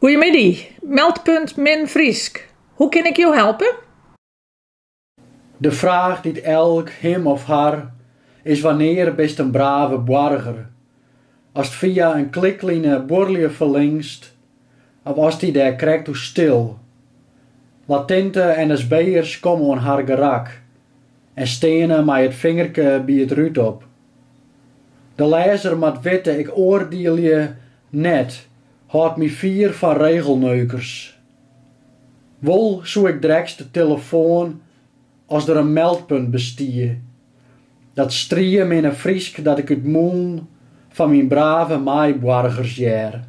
Goeiemiddei, meldpunt Min Frysk. Hoe kin ik jo helpe? De fraach dy't elk him of har is wannear bist in brave boarger? Ast fia in klikline buorlju ferlingst of ast dy dêr krekt oer stil. Latinte NSB'ers komme oan har gerak en steane mei it fingerke by it rút op. De lêzer moat witte ik oardielje net, hâld my fier fan regelneukers. Wol soe ik drekst de telefoan as der in meldpunt bestie. Dat strieminne Frysk dat ik út mûlen fan myn brave meiboargers hear.